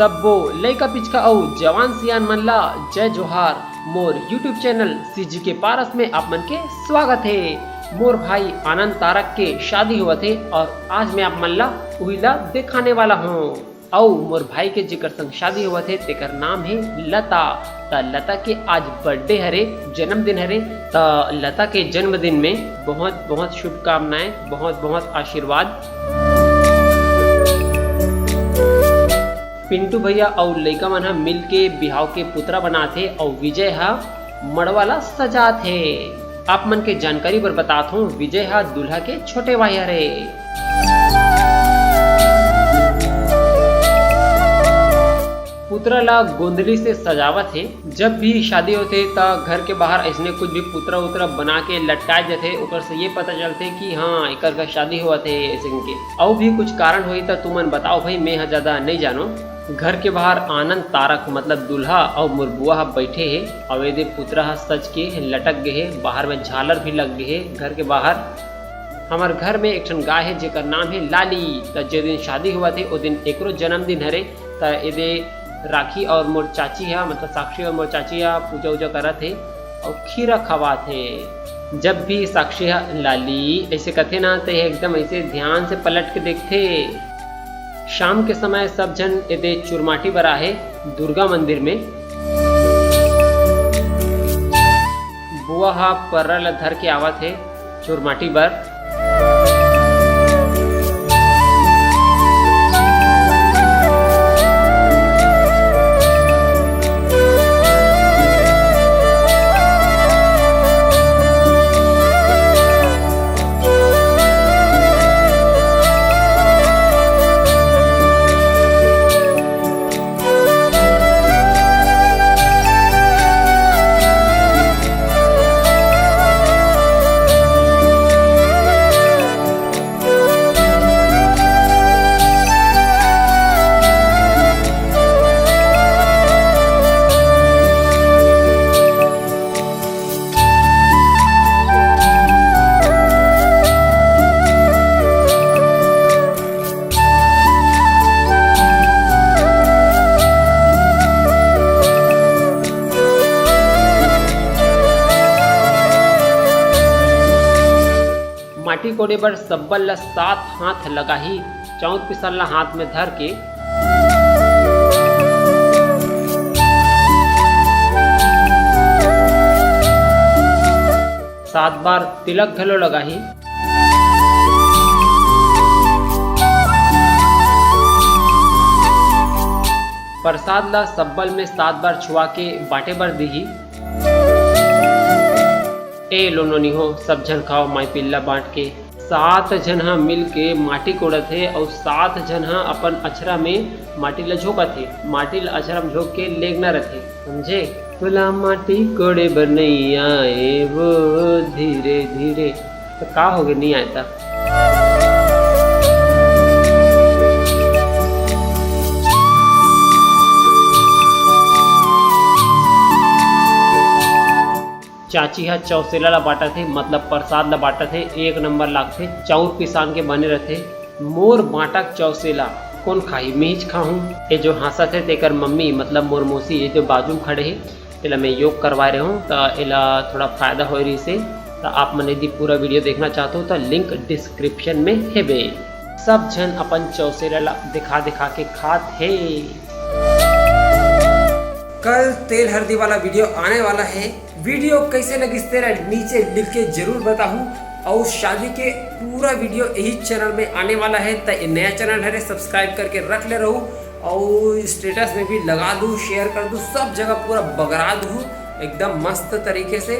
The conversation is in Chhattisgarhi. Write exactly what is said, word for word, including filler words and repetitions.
तब्बो लइका पिचका अउ जवान सियान मन ला जय जोहार। मोर YouTube चैनल सीजी के पारस में आप मन के स्वागत हे। मोर भाई आनंद तारक के शादी होवत हे और आज मैं आप मन ला उही ला दिखाने वाला हूँ। अउ मोर भाई के जेकर संग शादी होवत हे तेकर नाम हे लता। त लता के आज बर्थडे हरे, जन्मदिन हरे। त लता के जन्मदिन में बहुत बहुत शुभकामनाएं, बहुत बहुत आशीर्वाद। पिंटू भैया अउ लइका मन ह मिल के बिहाव के पुतरा बनात हे अउ विजय ह मड़वा ला सजात हे। आप मन के जानकारी बर बतात हूँ, विजय ह दूल्हा के छोटे भाई हरे। पुतरा ला गोंदली से सजावत हे। जब भी शादी होथे त घर के बाहर अइसने कुछ भी पुतरा उतरा बना के लटकाए जाथे, ओकर से ये पता चलथे कि हाँ, एकर घर शादी होवत हे अइसन के। अउ भी कुछ कारण होही त तुमन बताओ भाई, मैं ह ज्यादा नइ जानो। घर के बाहर आनंद तारक मतलब दूल्हा अउ मोर बुआ ह बैठे हे अउ एदे पुतरा ह सज के लटक गे हे, बाहर में झालर भी लग गे हे घर के बाहर। हमर घर में एक ठन गाय हे जेकर नाम हे लाली। त जे दिन शादी होवत हे ओ दिन एकरो जन्मदिन हरे। त एदे राखी और मोर चाची ह मतलब साक्षी और मोर चाची ह पूजा उजा करत हे अउ खीरा खवात हे। जब भी साक्षी ह लाली अइसे कथे ना त एकदम अइसे ध्यान से पलट के देखथे। शाम के समय सब झन एदे चुरमाटी बर आहे दुर्गा मंदिर में। बुआ ह पर्रा ल धर के आवत हे चुरमाटी बर। माटी कोड़े बर सब्बल ल सात हाथ लगाही। चाउर पिसान ल हाथ में धर के सात बार तिलक घलो लगाही। प्रसाद ला सब्बल में सात बार छुआ के बांटे बर दीही। ए लो नोनी हो, सब झन खाओ माई पिल्ला बांट के। सात झन ह मिल के माटी कोड़त हे अउ सात झन ह अपन अछरा में माटी ला झोंकत हे। माटी ला अछरा में झोंक के लेगना रथे, समझे? तोला माटी कोड़े बर नइ आए वो धीरे धीरे। त का होगे, नइ आए त? चाची ह चौसेला ला बांटत हे, मतलब प्रसाद ला बांटत हे। एक नंबर लागथे, चाउर पिसान के बने रथे। मोर बांटा के चौसेला कोन खाही? मेहीच खाहूं। ये जो हांसत हे तेकर मम्मी, मतलब मोर मौसी, ये जो बाजू में खड़े हे, तेला मैं योग करवाए रहे हूं, त एला थोड़ा फायदा होए रहिस हे। त आप मन यदि पूरा वीडियो देखना चाहत हो, त लिंक डिस्क्रिप्शन में हेबे। सब झन अपन चौसेला ला दिखा दिखा के खात हे। कल तेल हरदी वाला वीडियो आने वाला हे। वीडियो कइसे लगिस तेला नीचे लिख के जरूर बताहू। अउ शादी के पूरा वीडियो यही चैनल में आने वाला हे, त ये नया चैनल हरे, सब्सक्राइब करके रख ले रहू। अउ स्टेटस में भी लगा दू, शेयर कर दू, सब जगह पूरा बगरा दू एकदम मस्त तरीके से।